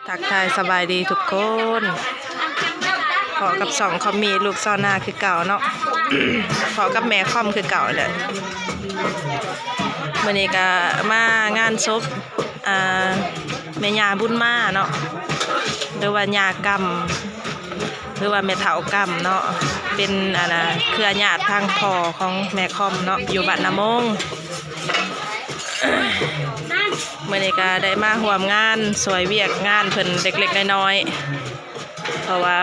ທັກທາຍສະບາຍດີທຸກຄົນ, ພໍ້ກັບຊ່ອງຄອມມີລູກຊາວນາຄືເກົ່າເນາະ, ພໍ້ກັບແມ່ຄອມຄືເກົ່າແຫຼະ. ມື້ນີ້ກະມາງານສົບ ອ່າ ແມ່ຍ່າບຸນມາເນາະ ຫຼືວ່າຍ່າກຳ ຫຼືວ່າແມ່ເຖົ້າກຳເນາະ, ເປັນ ອັນນ່າ ເຄືອຍາດທາງພໍ່ຂອງແມ່ຄອມເນາະ ຢູ່ບ້ານນາໂມງ. ມື້ນີ້ກະໄດ້ມາຮ່ວມງານ ຊ່ວຍວຽກງານເພິ່ນເລັກໆນ້ອຍໆ ເພາະວ່າ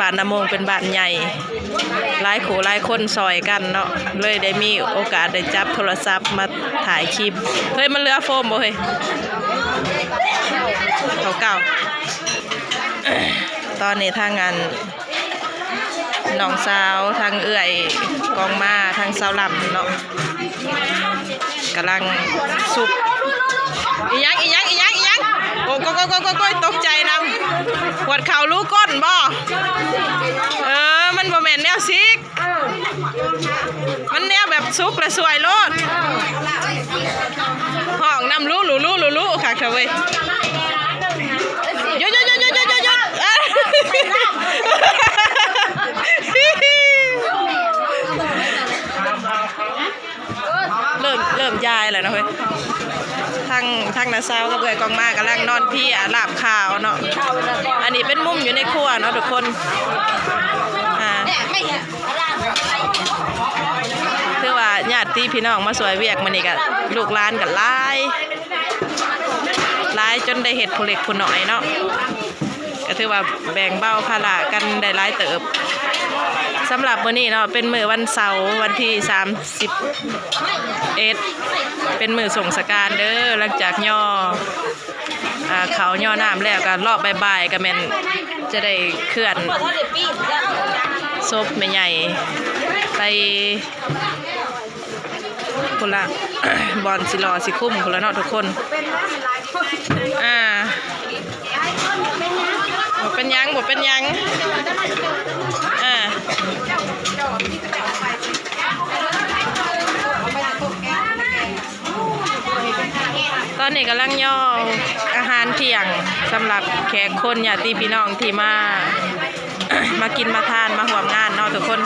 ບ້ານນາໂມງເປັນບ້ານໃຫຍ່ ຫຼາຍຄູ່ຫຼາຍຄົນຊ່ອຍກັນເນາະ, ເລີຍໄດ້ມີໂອກາດໄດ້ຈັບໂທລະສັບມາຖ່າຍຄລິບ. ເຮີ້ຍ ມັນເຫຼືອໂຟມບໍ່ເຮີ້ຍ? ເກົ່າໆ. ຕອນນີ້ທາງອັນ ນ້ອງສາວ ທາງເອື້ອຍກອງມາ ທາງສາວລຳເນາະ ກຳລັງສຸບ ອີ່ຫຍັງ ອີ່ຫຍັງ ອີ່ຫຍັງ ອີ່ຫຍັງ ໂອ້ ໂກຍ ໂກຍ ໂກຍ ໂກຍ ຕົກໃຈນຳ. ປວດເຂົ່າ ຮູ້ກົ້ນບໍ່? ເອີ ມັນບໍ່ແມ່ນແນວຊິກ ມັນແນວແບບສຸກແລ້ວສວຍໂລດ. ຮ້ອງນຳ ລຸ ລຸ ລຸ ລຸ ລຸ ຄັກແທ້ເວີຍ. ຢຸດ ຢຸດ ຢຸດ ຢຸດ ຢຸດ ຢຸດ ຢຸດ ເລີ່ມ ເລີ່ມຢາຍແລ້ວນະເຮີ້ຍ. ທັງ ທັງນ້າສາວກັບເອື້ອຍກອງມາກຳລັງນອນເພຍລາບຄາວເນາະ. ອັນນີ້ເປັນມຸມຢູ່ໃນຄົວເນາະທຸກຄົນ. ອ່າ ຖືວ່າຍາດຕິພີ່ນ້ອງມາຊ່ວຍວຽກມື້ນີ້ກະ ລູກຫຼານກະຫຼາຍ ຫຼາຍຈົນໄດ້ເຮັດຜູ້ເລັກຜູ້ນ້ອຍເນາະ, ກະຖືວ່າແບ່ງເບົາພາລະກັນໄດ້ຫຼາຍເຕີບ. ສຳລັບມື້ນີ້ເນາະ ເປັນມື້ວັນເສົາ ວັນທີສາມສິບເອັດ ເປັນມື້ສົ່ງສະການເດີ. ຫຼັງຈາກຍໍ ອ່າ ເຂົ້າຍໍນ້ຳແລ້ວ ກະເລາະບ່າຍໆ ກະແມ່ນຈະໄດ້ເຄື່ອນສົບແມ່ໃຫຍ່ໄປ ພຸ້ນລະ ບ່ອນຊິຫຼໍ່ຊິຄຸ້ມພຸ້ນລະເນາະທຸກຄົນ. ອ່າ ບໍ່ເປັນຫຍັງ ບໍ່ເປັນຫຍັງ. ອ່າ ຕອນນີ້ກຳລັງຍໍອາຫານທ່ຽງສຳລັບແຂກຄົນ ຍາດຕິພີ່ນ້ອງທີ່ມາ ມາກິນມາທານ ມາຮ່ວມງານເນາະທຸກຄົນ.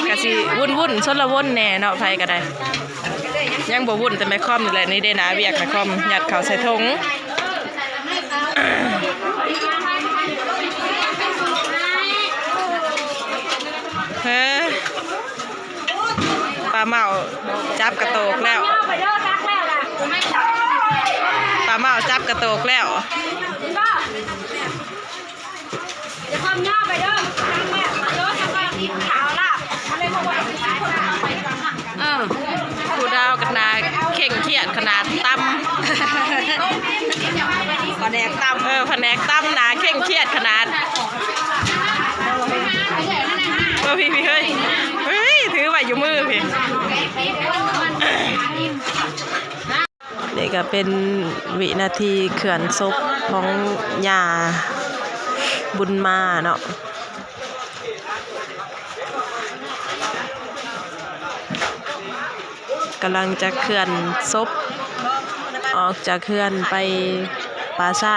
ກະຊິວຸ້ນໆ ຊົນລະວົນແດ່ເນາະ ໃຜກະໄດ້. ຍັງບໍ່ວຸ້ນແຕ່ແມ່ຄອມນີ້ແຫຼະ. ນີ້ເດ້ໜ້າວຽກແມ່ຄອມ ຍັດເຂົ້າໃສ່ຖົງ. ເຮີ ປາເມົາຈັບກະໂຕກແລ້ວ ປາເມົາຈັບກະໂຕກແລ້ວ. ເອີ ຄູດາວກະໜ້າເຄັ່ງຄຽດຂະໜາດ ຕຳ ພະແນກຕຳ ເອີ ພະແນກຕຳໜ້າເຄັ່ງຄຽດຂະໜາດ. ເອີ ພີ່ໆ ເຮີ້ຍ ເຮີ້ຍ ຖືໄວ້ຢູ່ມືພີ່. ນີ້ກະເປັນວິນາທີເຄື່ອນສົບຂອງຍ່າບຸນມາເນາະ, ກຳລັງຈະເຄື່ອນສົບອອກຈາກເຮືອນໄປປ່າຊ້າ.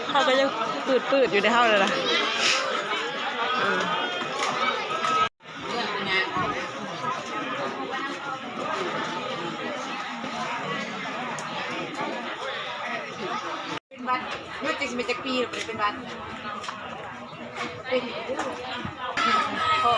ເຮົາກະຍັງປືດໆຢູ່ເດ້ເຮົາລະ. ເປັນຫວັດ ເນາະ ຈັກຊິແມ່ນຈັກປີແລ້ວບໍ່ໄດ້ເປັນຫວັດ. ເປັນ ພໍ່